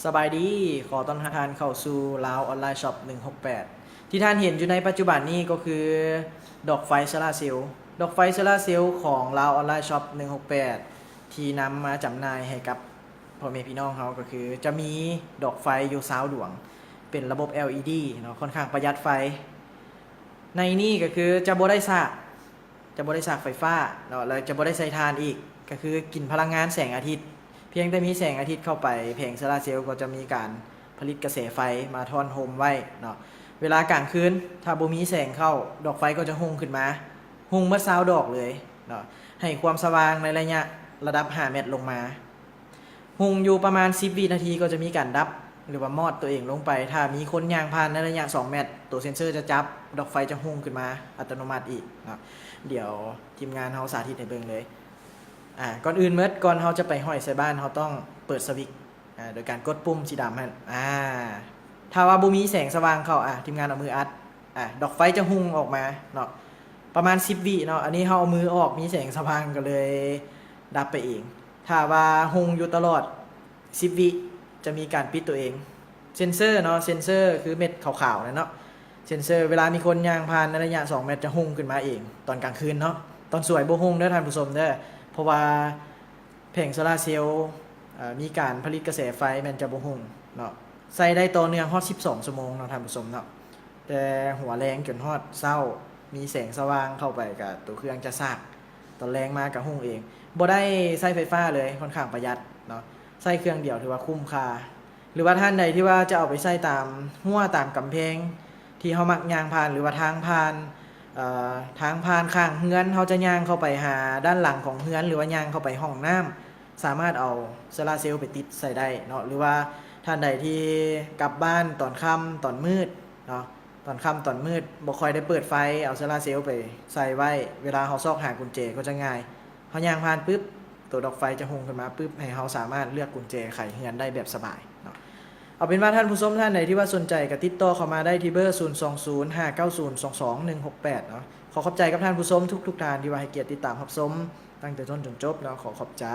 ສະບາຍດີ, ຂໍຕ້ອນຮັບທ່ານເຂົ້າສູ່ລາວອອນລາຍຊັອບໜຶ່ງຫົກແປດ. ທີ່ທ່ານເຫັນຢູ່ໃນປັດຈຸບັນນີ້ກໍຄືດອກໄຟໂຊລາເຊວ. ດອກໄຟໂຊລາເຊວຂອງລາວອອນລາຍຊັອບໜຶ່ງຫົກແປດ ທີ່ນຳມາຈຳໜ່າຍໃຫ້ກັບພໍ່ແມ່ພີ່ນ້ອງເຮົາ ກໍຄືຈະມີດອກໄຟຢູ່ຊາວດວງ ເປັນລະບົບ ແອລອີດີ ເນາະ, ຄ່ອນຂ້າງປະຢັດໄຟ. ໃນນີ້ກໍຄືຈະບໍ່ໄດ້ສາກ ຈະບໍ່ໄດ້ສາກໄຟຟ້າເນາະ ແລະ ຈະບໍ່ໄດ້ໃຊ້ຖ່ານອີກ ກໍຄືກິນພະລັງງານແສງອາທິດ. ພຽງແຕ່ມີແສງອາທິດເຂົ້າໄປ, ແຜງໂຊລາເຊວກໍຈະມີການຜະລິດກະແສໄຟມາທ້ອນໂຮມໄວ້ເນາະ. ເວລາກາງຄືນ ຖ້າບໍ່ມີແສງເຂົ້າ, ດອກໄຟກໍຈະຮຸ່ງຂຶ້ນມາ, ຮຸ່ງໝົດຊາວດອກເລີຍເນາະ, ໃຫ້ຄວາມສະຫວ່າງໃນໄລຍະລະດັບຫ້າແມັດລົງມາ. ຮຸ່ງຢູ່ປະມານສິບວິນາທີກໍຈະມີການດັບ ຫຼືວ່າມອດຕົວເອງລົງໄປ. ຖ້າມີຄົນຍ່າງຜ່ານໃນໄລຍະສອງແມັດ, ຕົວເຊັນເຊີຈະຈັບ, ດອກໄຟຈະຮຸ່ງຂຶ້ນມາອັດຕະໂນມັດອີກເນາະ. ດຽວທີມງານເຮົາສາທິດໃຫ້ເບິ່ງເລີຍ. ອາ ກ່ອນອື່ນໝົດ, ກ່ອນເຮົາຈະໄປຫ້ອຍໃສ່ບ້ານ, ເຮົາຕ້ອງເປີດສະວິດ ອາ ໂດຍການກົດປຸ່ມສີດຳຫັ້ນ. ອາ ຖ້າວ່າບໍ່ມີແສງສະຫວ່າງເຂົ້າ, ອາ ທີມງານເອົາມືອັດ, ອາ ດອກໄຟຈະຮຸ່ງອອກມາເນາະ, ປະມານສິບວິເນາະ. ອັນນີ້ເຮົາເອົາມືອອກ, ມີແສງສະຫວ່າງກໍເລີຍດັບໄປເອງ. ຖ້າວ່າຮຸ່ງຢູ່ຕະຫຼອດສິບວິ ຈະມີການປິດຕົວເອງ. ເຊັນເຊີເນາະ, ເຊັນເຊີຄືເມັດຂາວໆນັ້ນເນາະ, ເຊັນເຊີເວລາມີຄົນຍ່າງຜ່ານໃນໄລຍະສອງແມັດຈະຮຸ່ງຂຶ້ນມາເອງຕອນກາງຄືນເນາະ. ຕອນສວຍບໍ່ຮຸ່ງເດີທ່ານຜູ້ຊົມເດີ, ເພາະວ່າ ແຜງໂຊລາເຊວ ເອີ ມີການຜະລິດກະແສໄຟແມ່ນຈະບໍ່ຮຸ່ງເນາະ, ໃຊ້ໄດ້ຕໍ່ເນື່ອງຮອດສິບສອງຊົ່ວໂມງເນາະທ່ານຜູ້ຊົມເນາະ, ແຕ່ຫົວແລງຈົນຮອດເຊົ້າ ມີແສງສະຫວ່າງເຂົ້າໄປກະຕົວເຄື່ອງຈະສາກ, ຕອນແລງມາກະຮຸ່ງເອງ. ບໍ່ໄດ້ໃຊ້ໄຟຟ້າເລີຍ, ຄ່ອນຂ້າງປະຢັດເນາະ, ໃຊ້ເຄື່ອງດຽວຖືວ່າຄຸ້ມຄ່າ. ຫຼືວ່າທ່ານໃດທີ່ວ່າຈະເອົາໄປໃສ່ຕາມຮົ້ວຕາມກຳແພງທີ່ເຮົາມັກຍ່າງຜ່ານ ຫຼືວ່າທາງຜ່ານ ເອີ ທາງຜ່ານຂ້າງເຮືອນ, ເຮົາຈະຍ່າງເຂົ້າໄປຫາດ້ານຫຼັງຂອງເຮືອນ ຫຼືວ່າຍ່າງເຂົ້າໄປຫ້ອງນ້ຳ, ສາມາດເອົາໂຊລາເຊວໄປຕິດໃສ່ໄດ້ເນາະ. ຫຼືວ່າທ່ານໃດທີ່ກັບບ້ານຕອນຄ່ຳຕອນມືດເນາະ, ຕອນຄ່ຳຕອນມືດບໍ່ຄ່ອຍໄດ້ເປີດໄຟ, ເອົາໂຊລາເຊວໄປໃສ່ໄວ້, ເວລາເຮົາຊອກຫາກຸນແຈກໍຈະງ່າຍ. ເຮົາຍ່າງຜ່ານປຶບ, ໂຕດອກໄຟຈະຮຸ່ງຂຶ້ນມາປຶບ, ໃຫ້ເຮົາສາມາດເລືອກກຸນແຈໄຂເຮືອນໄດ້ແບບສະບາຍເນາະ. ເອົາເປັນວ່າທ່ານຜູ້ຊົມທ່ານໃດທີ່ວ່າສົນໃຈ ກໍຕິດຕໍ່ເຂົ້າມາໄດ້ທີ່ເບີ ສູນສອງສູນ ຫ້າເກົ້າສູນ ສອງສອງໜຶ່ງຫົກແປດ ເນາະ. ຂໍຂອບໃຈກັບທ່ານຜູ້ຊົມທຸກໆທ່ານທີ່ວ່າໃຫ້ກຽດຕິດຕາມຮັບຊົມຕັ້ງແຕ່ຕົ້ນຈົນຈົບເນາະ. ຂໍຂອບໃຈ.